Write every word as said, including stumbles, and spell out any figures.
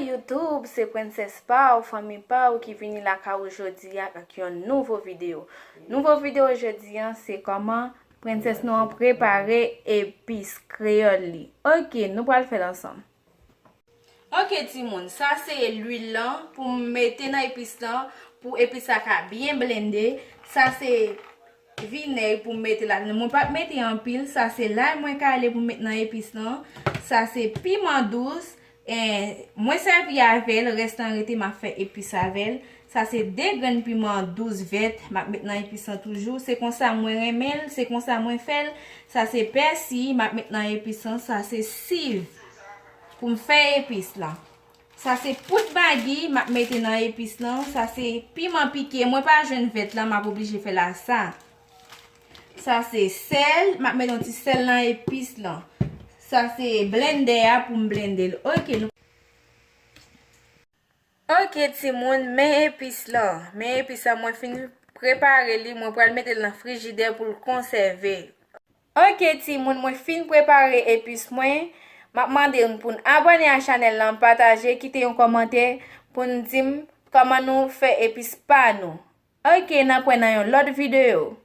YouTube, se Prensès pa w, fanmi pa w ki vini lakay ou jodi a ak yon nouvo videyo. Nouvo videyo jodi a, se kòman prensès nou an prepare epis kreyòl li. Ok, nou pral fè l ansanm. Ok, timoun, sa se lwil lan pou m mete nan epis lan, pou epis la ka byen blende. Sa se vinèg pou m mete ladan. Mwen p ap mete anpil. Sa se lay mwen kale pou m met nan epis lan. Sa se piman dous. Eh, mwen sèvi avè l. Rès lan rete, m ap fè epis avè l. Sa se de grenn piman dous vèt. M ap met nan epis lan toujou. Se konsa mwen renmen l. Se konsa mwen fè l. Sa se pèsi. M ap met nan epis lan. Sa se siv pou m fè epis lan. Sa se poud magi m ap mete nan epis lan. Sa se piman pike. Mwen pa jwenn vèt lan, m ap oblije fè l a sa. Sa se sèl. M ap mete yon ti sèl nan epis lan. Sa se blendè a pou m blende l. Ok, nou. Ok, timoun, men epis lan. Men epis lan, mwen fin prepare li. Mwen pral mete l nan frijidè pou l konsève. Ok, timoun, mwen fin prepare epis mwen. M ap mande n pou n abòne a chanèl lan, pataje, kite yon kòmantè pou n di m kòman nou fè epis pa nou. Ok, n ap wè nan yon lòt videyo.